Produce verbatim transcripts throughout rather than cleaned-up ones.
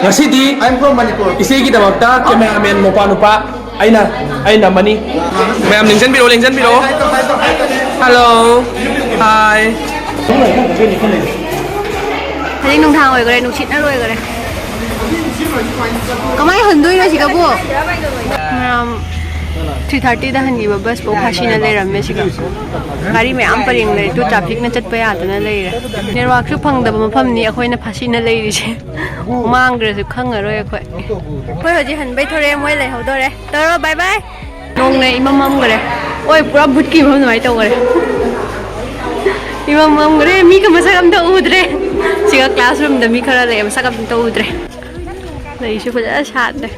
ꯉꯁꯤꯗꯤ I'm from Manipur. ꯏꯆꯦꯒꯤꯗꯃꯛꯇ cameraman ꯃꯄꯥ ꯅꯨꯄꯥ ꯑꯩꯅ ꯑꯩꯅ ꯅꯝꯃꯅꯤ꯫ ꯃꯌꯥꯝ ꯂꯦꯡꯁꯤꯟꯕꯤꯔꯛꯑꯣ, ꯂꯦꯡꯁꯤꯟꯕꯤꯔꯛꯑꯣ꯫ Hello. Hi. ꯍꯧꯖꯤꯛ ꯅꯨꯡꯗꯥꯡ ꯑꯣꯏꯈ꯭ꯔꯦ, ꯅꯨꯡꯁꯤꯠꯅ ꯂꯣꯏꯈ꯭ꯔꯦ꯫ ꯀꯃꯥꯏꯅ ꯍꯨꯟꯗꯣꯏꯅꯣ ꯁꯤꯗꯕꯨ? ꯃꯌꯥꯝ three thirty ꯗ ꯍꯟꯈꯤꯕ ꯕꯁ ꯐꯥꯎ ꯐꯥꯁꯤꯅ ꯂꯩꯔꯝꯃꯦ ꯁꯤꯗ꯫ ꯒꯥꯔꯤ ꯃꯌꯥꯝ ꯄꯔꯦꯡ ꯂꯩꯔꯦ, ꯇꯨ traffic ꯅ ꯆꯠꯄ ꯌꯥꯗꯅ ꯂꯩꯔꯦ꯫ Network ꯁꯨ ꯐꯪꯗꯕ ꯃꯐꯝꯅꯤ ꯑꯩꯈꯣꯏꯅ ꯐꯥꯁꯤꯅ ꯂꯩꯔꯤꯁꯦ꯫ ꯃꯥꯡꯈ꯭ꯔꯁꯨ ꯈꯪꯉꯔꯣꯏ ꯑꯩꯈꯣꯏ꯫ ꯑꯩꯈꯣꯏ ꯍꯧꯖꯤꯛ ꯍꯟꯕꯩ ꯊꯣꯔꯛꯑꯦ, ꯃꯣꯏ ꯂꯩꯍꯧꯗꯣꯔꯦ꯫ ꯇꯧꯔꯣ, bye bye꯫ ꯅꯣꯡꯅ ꯏꯃꯝ ꯃꯝꯈ꯭ꯔꯦ꯫ ꯍꯣꯏ, ꯄꯨꯔꯥ ꯚꯨꯠꯀꯤ ꯃꯐꯝ ꯑꯗꯨꯃꯥꯏꯅ ꯇꯧꯈꯔꯦ꯫ ꯏꯃꯝ ꯃꯝꯈ꯭ꯔꯦ, ꯃꯤꯒ ꯃꯁꯛ ꯑꯝꯇ ꯎꯗ꯭ꯔꯦ꯫ ꯁꯤꯒ classroom ꯗ ꯃꯤ ꯈꯔ ꯂꯩ, ꯃꯁꯛ ꯑꯝꯇ ꯎꯗ꯭ꯔꯦ꯫ ꯂꯩꯁꯨ ꯐꯖꯅ ꯁꯥꯠꯂꯦ꯫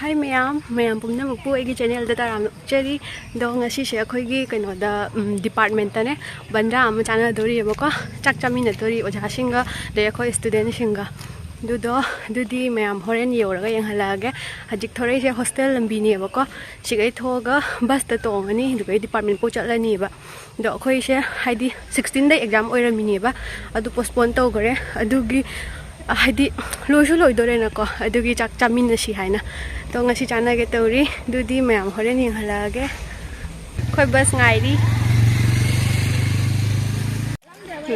Hi ꯃꯌꯥꯝ, ꯃꯌꯥꯝ ꯄꯨꯝꯅꯃꯛꯄꯨ ꯑꯩꯒꯤ channel ꯗ ꯇꯔꯥꯝꯅ ꯑꯣꯛꯆꯔꯤ꯫ ꯑꯗꯣ ꯉꯁꯤꯁꯦ ꯑꯩꯈꯣꯏꯒꯤ ꯀꯩꯅꯣꯗ, ꯎꯝ, department ꯇꯅꯦ ꯕꯟꯗ꯭ꯔꯥ ꯑꯃ ꯆꯥꯟꯅꯗꯣꯔꯤꯑꯕꯀꯣ, ꯆꯥꯛ ꯆꯥꯃꯤꯟꯅꯗꯣꯔꯤ ꯑꯣꯖꯥꯁꯤꯡꯒ, ꯑꯗꯩ ꯑꯩꯈꯣꯏ student ꯁꯤꯡꯒ꯫ ꯑꯗꯨꯗꯣ, ꯑꯗꯨꯗꯤ ꯃꯌꯥꯝ ꯍꯣꯔꯦꯟ ꯌꯧꯔꯒ ꯌꯦꯡꯍꯜꯂꯛꯑꯒꯦ꯫ ꯍꯧꯖꯤꯛ ꯊꯣꯔꯛꯏꯁꯦ hostel ꯂꯝꯕꯤꯅꯦꯕꯀꯣ, ꯁꯤꯒꯩ ꯊꯣꯛꯑꯒ bus ꯇ ꯇꯣꯡꯉꯅꯤ, ꯑꯗꯨꯒꯩ department ꯐꯥꯎ ꯆꯠꯂꯅꯤꯕ꯫ ꯑꯗꯣ ꯑꯩꯈꯣꯏꯁꯦ ꯍꯥꯏꯗꯤ sixteen ꯗ exam ꯑꯣꯏꯔꯝꯃꯤꯅꯦꯕ, ꯑꯗꯨ postpone ꯇꯧꯈ꯭ꯔꯦ꯫ ꯑꯗꯨꯒꯤ, ꯍꯥꯏꯗꯤ, ꯂꯣꯏꯁꯨ ꯂꯣꯏꯗꯣꯔꯦꯅꯀꯣ, ꯑꯗꯨꯒꯤ ꯆꯥꯛ ꯆꯥꯃꯤꯟꯅꯁꯤ ꯍꯥꯏꯅ꯫ ꯑꯗꯣ ꯉꯁꯤ ꯆꯥꯟꯅꯒꯦ ꯇꯧꯔꯤ꯫ ꯑꯗꯨꯗꯤ ꯃꯌꯥꯝ ꯍꯣꯔꯦꯟ ꯌꯦꯡꯍꯜꯂꯛꯑꯒꯦ꯫ ꯑꯩꯈꯣꯏ bus ꯉꯥꯏꯔꯤ꯫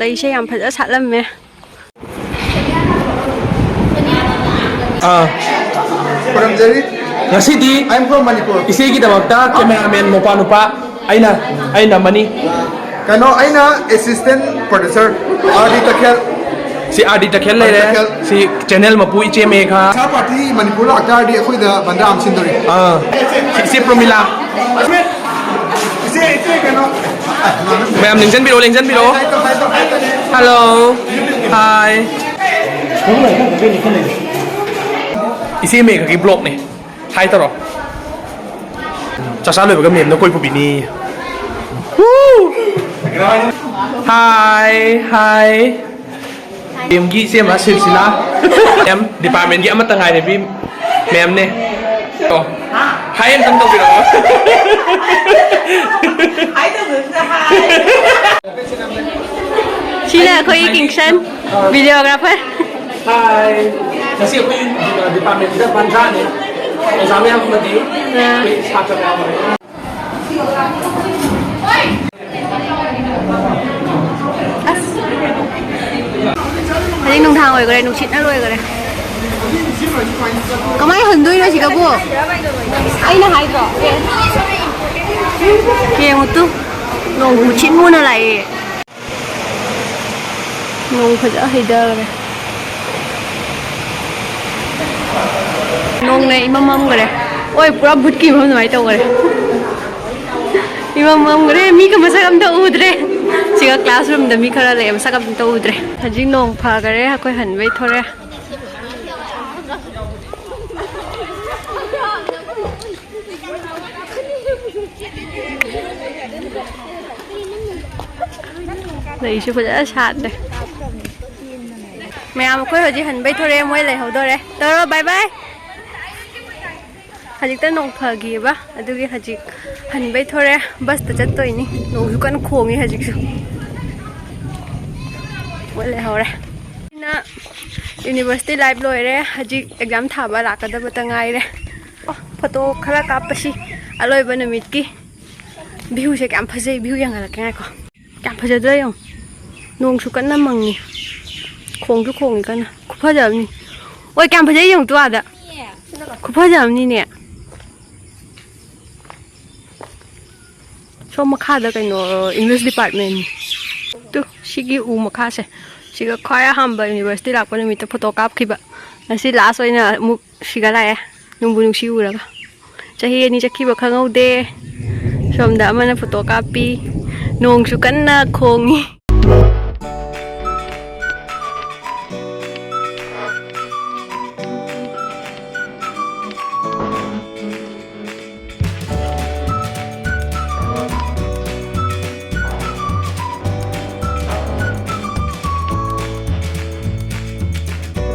ꯂꯩꯁꯦ ꯌꯥꯝ ꯐꯖ ꯁꯥꯠꯂꯝꯃꯦ꯫ ꯑꯥ꯫ ꯈꯨꯔꯨꯝꯖꯔꯤ꯫ ꯉꯁꯤꯗꯤ I'm from Manipur. ꯏꯆꯦꯒꯤꯗꯃꯛꯇ cameraman ꯃꯄꯥ ꯅꯨꯄꯥ ꯑꯩꯅ ꯑꯩꯅ ꯅꯝꯃꯅꯤ꯫ ꯀꯩꯅꯣ, ꯑꯩꯅ assistant producer R D ꯇꯈꯦꯜ꯫ ꯁꯤ R D ꯇꯈꯦꯜ ꯂꯩꯔꯦ꯫ ꯇꯈꯦꯜ꯫ ꯁꯤ channel ꯃꯄꯨ ꯏꯆꯦ ꯃꯦꯘꯥ꯫ ꯏꯁꯥ party ꯃꯅꯤꯄꯨꯔ ꯂꯥꯛꯇꯥꯔꯗꯤ ꯑꯩꯈꯣꯏꯗ ꯕꯟꯗ꯭ꯔꯥ ꯑꯃ ꯁꯤꯟꯗꯣꯔꯤ꯫ ꯑꯥ꯫ ꯁꯤ ꯏꯆꯦ ꯄ꯭ꯔꯃꯤꯂꯥ꯫ ꯏꯆꯦ, ꯏꯆꯦ, ꯀꯩꯅꯣ꯫ ꯃꯌꯥꯝ ꯂꯦꯡꯁꯤꯟꯕꯤꯔꯛꯑꯣ, ꯂꯦꯡꯁꯤꯟꯕꯤꯔꯛꯑꯣ꯫ Hello. Hi. ꯏꯆꯦ ꯃꯦꯘꯒꯤ vlog ꯅꯦ꯫ Hi ꯇꯧꯔꯣ꯫ ꯆꯥꯛꯆꯥ ꯂꯣꯏꯕꯒ ma'am ꯅ ꯀꯣꯏ ꯄꯨꯕꯤꯅꯤ꯫ Hi, hi. Ma'am ꯒꯤ ꯏꯆꯦ ꯑꯃ ꯁꯤꯜꯁꯤꯂꯥ꯫ Ma'am, department ꯀꯤ ꯑꯃꯠꯇ ꯉꯥꯏꯔꯦ, ꯃꯤ ma'am ꯅꯦ꯫ ꯑꯣ꯫ ꯍꯥꯏ ꯑꯝꯇꯪ ꯇꯧꯕꯤꯔꯛꯑꯣ꯫ ꯁꯤꯅ ꯑꯩꯈꯣꯏꯒꯤ ꯀꯤꯡꯁꯟ, videographer꯫ ꯍꯥꯏ꯫ ꯉꯁꯤ ꯑꯩꯈꯣꯏ departmentꯁꯤꯗ ꯄꯟꯊ꯭ꯔꯥꯅꯤ꯫ ꯑꯣꯖꯥ ꯃꯌꯥꯝ ꯑꯃꯗꯤ ꯑꯩꯈꯣꯏ ꯁꯥꯇ꯭ꯔ ꯃꯌꯥꯝ ꯑꯃ꯫ ꯑꯁ꯫ ꯍꯧꯖꯤꯛ ꯅꯨꯡꯗꯥꯡ ꯑꯣꯏꯈ꯭ꯔꯦ, ꯅꯨꯡꯁꯤꯠꯅ ꯂꯣꯏꯈ꯭ꯔꯦ꯫ ꯀꯃꯥꯏꯅ ꯍꯟꯗꯣꯏꯅꯣ ꯁꯤꯗꯕꯨ? ꯑꯩꯅ ꯍꯥꯏꯗ꯭ꯔꯣ? ꯌꯦꯡꯉꯨ ꯇꯨ, ꯅꯣꯡ ꯃꯨꯁꯤꯠ ꯃꯨꯅ ꯂꯥꯛꯑꯦ꯫ ꯅꯣꯡ ꯐꯖ ꯍꯩꯊꯈ꯭ꯔꯦ꯫ ꯅꯣꯡꯅ ꯏꯃꯝ ꯃꯝꯈ꯭ꯔꯦ꯫ ꯍꯣꯏ, ꯄꯨꯔꯥ ꯚꯨꯠꯀꯤ ꯃꯐꯝ ꯑꯗꯨꯃꯥꯏꯅ ꯇꯧꯈ꯭ꯔꯦ꯫ ꯏꯃꯝ ꯃꯝꯈ꯭ꯔꯦ, ꯃꯤꯒ ꯃꯁꯛ ꯑꯝꯇ ꯎꯗ꯭ꯔꯦ꯫ ꯁꯤꯒ classroomꯗ ꯃꯤ ꯈꯔ ꯂꯩ, ꯃꯁꯛ ꯑꯝꯇ ꯎꯗ꯭ꯔꯦ꯫ ꯍꯧꯖꯤꯛ ꯅꯣꯡ ꯐꯈꯔꯦ, ꯑꯩꯈꯣꯏ ꯍꯟꯕꯩ ꯊꯣꯔꯦ꯫ ꯂꯩꯁꯨ ꯐꯖꯅ ꯁꯥꯠꯂꯦ꯫ ꯃꯌꯥꯝ, ꯑꯩꯈꯣꯏ ꯍꯧꯖꯤꯛ ꯍꯟꯕꯩ ꯊꯣꯔꯛꯑꯦ, ꯃꯣꯏ ꯂꯩꯍꯧꯗꯣꯔꯦ꯫ ꯇꯧꯔꯣ, bye bye꯫ ꯍꯧꯖꯤꯛꯇ ꯅꯣꯡ ꯐꯈꯤꯕ, ꯑꯗꯨꯒꯤ ꯍꯧꯖꯤꯛ ꯍꯟꯕꯩ ꯊꯣꯔꯛꯑꯦ꯫ Busꯇ ꯆꯠꯇꯣꯏꯅꯤ꯫ ꯅꯣꯡꯁꯨ ꯀꯟꯅ ꯈꯣꯡꯉꯤ ꯍꯧꯖꯤꯛꯁꯨ꯫ ꯃꯣꯏ ꯂꯩꯍꯧꯔꯦ꯫ ꯑꯩꯅ university life ꯂꯣꯏꯔꯦ꯫ ꯍꯧꯖꯤꯛ exam ꯊꯥꯕ ꯂꯥꯛꯀꯗꯕꯇ ꯉꯥꯏꯔꯦ꯫ ꯑꯣ, photo ꯈꯔ ꯀꯥꯞꯄꯁꯤ ꯑꯂꯣꯏꯕ ꯅꯨꯃꯤꯠꯀꯤ꯫ Viewꯁꯦ ꯀꯌꯥꯝ ꯐꯖꯩ, view ꯌꯦꯡꯍꯜꯂꯛꯀꯦ ꯉꯥꯏꯈꯣ꯫ ꯀꯌꯥꯝ ꯐꯖꯗ꯭ꯔꯥ ꯌꯦꯡꯉꯣ꯫ ꯅꯣꯡꯁꯨ ꯀꯟꯅ ꯃꯪꯉꯤ꯫ ꯈꯣꯡꯁꯨ ꯈꯣꯡꯉꯤ ꯀꯟꯅ꯫ ꯈꯨꯐꯖ ꯑꯃꯅꯤ꯫ ꯑꯣꯏ, ꯀꯌꯥꯝ ꯐꯖꯩ ꯌꯦꯡꯉꯨ ꯇꯨ ꯑꯥꯗ꯫ ꯈꯨꯐꯖ ꯑꯃꯅꯤꯅꯦ꯫ ꯁꯣꯝ ꯃꯈꯥꯗ ꯀꯩꯅꯣ, English department꯫ ꯇꯨ, ꯁꯤꯒꯤ ꯎ ꯃꯈꯥꯁꯦ꯫ ꯁꯤꯒ ꯈ꯭ꯋꯥꯏ ꯑꯍꯥꯟꯕ university ꯂꯥꯛꯄ ꯅꯨꯃꯤꯠꯇ photo ꯀꯥꯞꯈꯤꯕ꯫ ꯉꯁꯤ last ꯑꯣꯏꯅ ꯑꯃꯨꯛ ꯁꯤꯒ ꯂꯥꯛꯑꯦ꯫ ꯅꯨꯡꯕꯨ ꯅꯨꯡꯁꯤ ꯎꯔꯒ꯫ ꯆꯍꯤ ꯑꯅꯤ ꯆꯠꯈꯤꯕ ꯈꯪꯍꯧꯗꯦ꯫ ꯁꯣꯝꯗ ꯑꯃꯅ photo ꯀꯥꯞꯄꯤ꯫ ꯅꯣꯡꯁꯨ ꯀꯟꯅ ꯈꯣꯡꯉꯤ꯫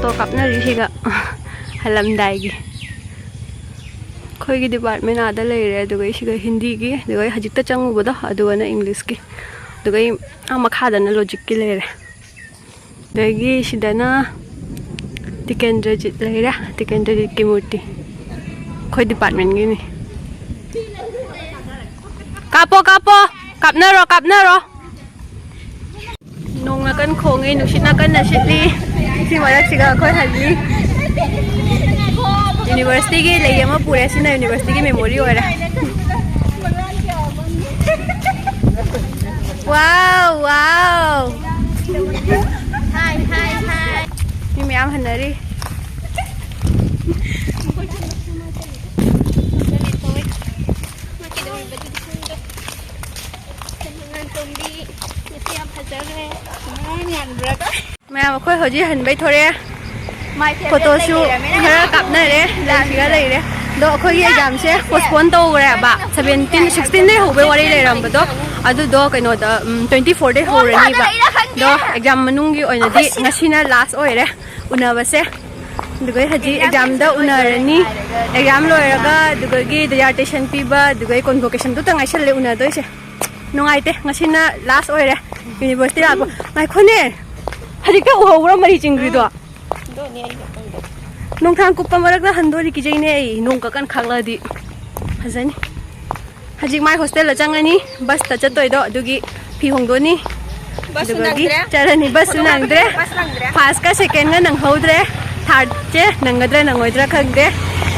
Photo ꯀꯥꯞꯅꯔꯤꯁꯤꯒ ꯍꯜꯂꯝꯗꯥꯏꯒꯤ꯫ ꯑꯩꯈꯣꯏꯒꯤ ꯗꯤꯄꯥꯔꯠꯃꯦꯟ ꯑꯥꯗ ꯂꯩꯔꯦ, ꯑꯗꯨꯒ ꯑꯩ ꯁꯤꯒ ꯍꯤꯟꯗꯤꯒꯤ, ꯑꯗꯨꯒ ꯑꯩ ꯍꯧꯖꯤꯛꯇ ꯆꯪꯉꯨꯕꯗꯣ ꯑꯗꯨꯒꯅ ꯏꯪꯂꯤꯁꯀꯤ, ꯑꯗꯨꯒ ꯑꯩ ꯑꯥ ꯃꯈꯥꯗꯅ ꯂꯣꯖꯤꯛꯀꯤ ꯂꯩꯔꯦ꯫ ꯑꯗꯒꯤ ꯁꯤꯗꯅ ꯇꯤꯀꯦꯟꯗ꯭ꯔꯖꯤꯠ ꯂꯩꯔꯦ, ꯇꯤꯀꯦꯟꯗ꯭ꯔꯖꯤꯠꯀꯤ ꯃꯨꯔꯇꯤ ꯑꯩꯈꯣꯏ ꯗꯤꯄꯥꯔꯠꯃꯦꯟꯒꯤꯅꯤ꯫ ꯀꯥꯞꯄꯣ, ꯀꯥꯞꯄꯣ, ꯀꯥꯞꯅꯔꯣ, ꯀꯥꯞꯅꯔꯣ꯫ ꯅꯣꯡ ꯅꯥꯀꯟ ꯈꯣꯡꯉꯤ, ꯅꯨꯡꯁꯤꯠ ꯅꯥꯀꯟꯅ ꯁꯤꯠꯂꯤ꯫ ꯁꯤ ꯃꯔꯛꯁꯤꯒ ꯑꯩꯈꯣꯏ ꯍꯜꯂꯤ꯫ ꯌꯨꯅꯤꯚꯔꯁꯤꯇꯤꯒꯤ ꯂꯩ ꯑꯃ ꯄꯨꯔꯦ, ꯁꯤꯅ ꯌꯨꯅꯤꯚꯔꯁꯤꯇꯤꯒꯤ ꯃꯦꯃꯣꯔꯤ ꯑꯣꯏꯔꯦ꯫ ꯋꯥꯎ, ꯋꯥꯎ꯫ ꯃꯤ ꯃꯌꯥꯝ ꯍꯟꯅꯔꯤ꯫ ꯃꯌꯥꯝ ꯑꯩꯈꯣꯏ ꯍꯧꯖꯤꯛ ꯍꯟꯕꯩ ꯊꯣꯔꯛꯑꯦ꯫ ꯐꯣꯇꯣꯁꯨ ꯈꯔ ꯀꯥꯞꯅꯔꯦ, ꯂꯩꯁꯤꯒ ꯂꯩꯔꯦ꯫ ꯑꯗꯣ ꯑꯩꯈꯣꯏꯒꯤ ꯑꯦꯛꯖꯥꯝꯁꯦ ꯄꯣꯁꯄꯣꯟ ꯇꯧꯈ꯭ꯔꯦꯕ, ꯁꯚꯦꯟꯇꯤꯟ, ꯁꯤꯛꯁꯇꯤꯟꯗꯩ ꯍꯧꯕꯩ ꯋꯥꯔꯤ ꯂꯩꯔꯝꯕꯗꯣ, ꯑꯗꯨꯗꯣ ꯀꯩꯅꯣꯗ, ꯇ꯭ꯋꯦꯟꯇꯤ ꯐꯣꯔꯗꯩ ꯍꯧꯔꯅꯤꯕ꯫ ꯑꯗꯣ ꯑꯦꯛꯖꯥꯝ ꯃꯅꯨꯡꯒꯤ ꯑꯣꯏꯅꯗꯤ ꯉꯁꯤꯅ ꯂꯥꯁ ꯑꯣꯏꯔꯦ ꯎꯅꯕꯁꯦ꯫ ꯑꯗꯨꯒ ꯍꯧꯖꯤꯛ ꯑꯦꯛꯖꯥꯝꯗ ꯎꯅꯔꯅꯤ꯫ ꯑꯦꯛꯖꯥꯝ ꯂꯣꯏꯔꯒ ꯑꯗꯨꯗꯒꯤ ꯗꯤꯖꯥꯔꯇꯦꯁꯟ ꯄꯤꯕ, ꯑꯗꯨꯒ ꯀꯣꯟꯚꯣꯀꯦꯁꯟꯗꯨꯇ ꯉꯥꯏꯁꯜꯂꯦ ꯎꯅꯗꯣꯏꯁꯦ꯫ ꯅꯨꯡꯉꯥꯏꯇꯦ, ꯉꯁꯤꯅ ꯂꯥꯁ ꯑꯣꯏꯔꯦ ꯌꯨꯅꯤꯚꯔꯁꯤꯇꯤ ꯂꯥꯛꯄ꯫ ꯉꯥꯏꯈꯣꯅꯦ, ꯍꯧꯖꯤꯛꯇ ꯎꯍꯧꯕ꯭ꯔꯣ ꯃꯔꯤ ꯆꯤꯡꯈ꯭ꯔꯤꯗꯣ? ꯅꯣꯡꯊꯥꯡ ꯀꯨꯞꯄ ꯃꯔꯛꯇ ꯍꯟꯗꯣꯔꯤ ꯀꯤꯖꯩꯅꯦ ꯑꯩ, ꯅꯣꯡ ꯀꯀꯟ ꯈꯥꯛꯂꯛꯑꯗꯤ꯫ ꯐꯖꯅꯤ꯫ ꯍꯧꯖꯤꯛ ꯃꯥꯏ ꯍꯣꯁꯇꯦꯜꯗ ꯆꯪꯉꯅꯤ, ꯕꯁꯇ ꯆꯠꯇꯣꯏꯗꯣ ꯑꯗꯨꯒꯤ ꯐꯤ ꯍꯣꯡꯗꯣꯛꯑꯅꯤ꯫ ꯕꯁꯁꯨ ꯑꯗꯨꯒꯤ ꯅꯪꯗ꯭ꯔꯦ꯫ ꯆꯠꯂꯅꯤ, ꯕꯁꯁꯨ ꯅꯪꯗ꯭ꯔꯦ꯫ ꯕꯁ ꯅꯪꯗ꯭ꯔꯦ꯫ ꯐꯥꯔꯁꯀ ꯁꯦꯀꯦꯟꯒ ꯅꯪꯍꯧꯗ꯭ꯔꯦ꯫ ꯊꯥꯔꯠꯁꯦ ꯅꯪꯒꯗ꯭ꯔꯥ ꯅꯪꯉꯣꯏꯗ꯭ꯔꯥ ꯈꯪꯗꯦ꯫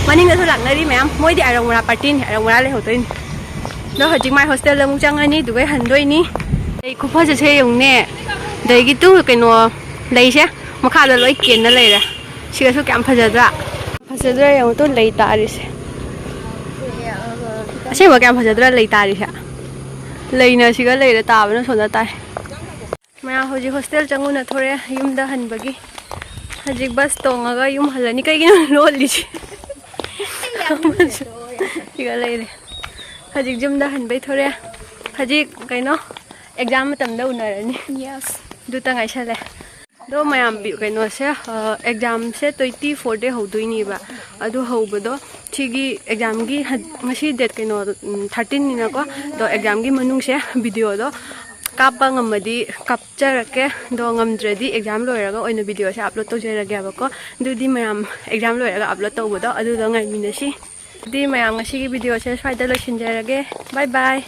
ꯃꯅꯤꯡꯗꯁꯨ ꯂꯥꯛꯅꯔꯤ ꯃꯌꯥꯝ꯫ ꯃꯣꯏꯗꯤ ꯑꯔꯪ ꯃꯔꯥ ꯄꯥꯔꯇꯤꯅꯤ, ꯑꯔꯪ ꯃꯔꯥ ꯂꯩꯍꯧꯗꯣꯏꯅꯤ꯫ ꯑꯗꯣ ꯍꯧꯖꯤꯛ ꯃꯥꯏ ꯍꯣꯁꯇꯦꯜꯗ ꯑꯃꯨꯛ ꯆꯪꯉꯅꯤ, ꯑꯗꯨꯒ ꯍꯟꯗꯣꯏꯅꯤ꯫ ꯂꯩ ꯈꯨꯐꯖꯁꯦ ꯌꯦꯡꯉꯨꯅꯦ꯫ ꯑꯗꯒꯤ ꯇꯨ ꯀꯩꯅꯣ ꯂꯩꯁꯦ ꯃꯈꯥꯗ ꯂꯣꯏ ꯀꯦꯟꯅ ꯂꯩꯔꯦ꯫ ꯁꯤꯒꯁꯨ ꯀꯌꯥꯝ ꯐꯖꯗ꯭ꯔꯥ? ꯐꯖꯗ꯭ꯔꯥ ꯌꯦꯡꯉꯨ ꯇꯨ ꯂꯩ ꯇꯥꯔꯤꯁꯦ꯫ ꯑꯁꯦꯡꯕ ꯀꯌꯥꯝ ꯐꯖꯗ꯭ꯔꯥ ꯂꯩ ꯇꯥꯔꯤꯁꯦ? ꯂꯩꯅ ꯁꯤꯒ ꯂꯩꯔꯦ, ꯇꯥꯕꯅ ꯁꯣꯝꯗ ꯇꯥꯏ꯫ ꯃꯌꯥꯝ ꯍꯧꯖꯤꯛ ꯍꯣꯁꯇꯦꯜ ꯆꯪꯉꯨꯅ ꯊꯣꯔꯛꯑꯦ ꯌꯨꯝꯗ ꯍꯟꯕꯒꯤ꯫ ꯍꯧꯖꯤꯛ ꯕꯁ ꯇꯣꯡꯉꯒ ꯌꯨꯝ ꯍꯜꯂꯅꯤ꯫ ꯀꯩꯒꯤꯅꯣ ꯂꯣꯜꯂꯤꯁꯦ? ꯁꯤꯒ ꯂꯩꯔꯦ꯫ ꯍꯧꯖꯤꯛ ꯌꯨꯝꯗ ꯍꯟꯕꯩ ꯊꯣꯔꯛꯑꯦ꯫ ꯍꯧꯖꯤꯛ ꯀꯩꯅꯣ ꯑꯦꯛꯖꯥꯝ ꯃꯇꯝꯗ ꯎꯅꯔꯅꯤ꯫ ꯌꯦꯁ꯫ ꯑꯗꯨꯇ ꯉꯥꯏꯁꯜꯂꯦ꯫ ꯑꯗꯣ ꯃꯌꯥꯝ ꯕꯤ-, ꯀꯩꯅꯣꯁꯦ, ꯑ, ꯑꯦꯛꯖꯥꯝꯁꯦ ꯇ꯭ꯋꯦꯟꯇꯤ ꯐꯣꯔꯗꯩ ꯍꯧꯗꯣꯏꯅꯦꯕ꯫ ꯑꯗꯨ ꯍꯧꯕꯗꯣ ꯁꯤꯒꯤ ꯑꯦꯛꯖꯥꯝꯒꯤ ꯉꯁꯤ ꯗꯦꯠ ꯀꯩꯅꯣ, ꯊꯥꯔꯇꯤꯟꯅꯤꯅꯀꯣ꯫ ꯑꯗꯣ ꯑꯦꯛꯖꯥꯝꯒꯤ ꯃꯅꯨꯡꯁꯦ ꯚꯤꯗꯤꯑꯣꯗꯣ ꯀꯥꯞꯄ ꯉꯝꯃꯗꯤ ꯀꯥꯞꯆꯔꯛꯀꯦ꯫ ꯑꯗꯣ ꯉꯝꯗ꯭ꯔꯗꯤ ꯑꯦꯛꯖꯥꯝ ꯂꯣꯏꯔꯒ ꯑꯣꯏꯅ ꯚꯤꯗꯤꯑꯣꯁꯦ ꯑꯞꯂꯣꯗ ꯇꯧꯖꯔꯒꯦꯕꯀꯣ꯫ ꯑꯗꯨꯗꯤ ꯃꯌꯥꯝ ꯑꯦꯛꯖꯥꯝ ꯂꯣꯏꯔꯒ ꯑꯞꯂꯣꯗ ꯇꯧꯕꯗꯣ ꯑꯗꯨꯗꯣ ꯉꯥꯏꯃꯤꯟꯅꯁꯤ꯫ ꯑꯗꯨꯗꯤ ꯃꯌꯥꯝ ꯉꯁꯤꯒꯤ ꯚꯤꯗꯤꯑꯣꯁꯦ ꯁ꯭ꯋꯥꯏꯗ ꯂꯣꯏꯁꯤꯟꯖꯔꯒꯦ꯫ ꯕꯥꯏ ꯕꯥꯏ꯫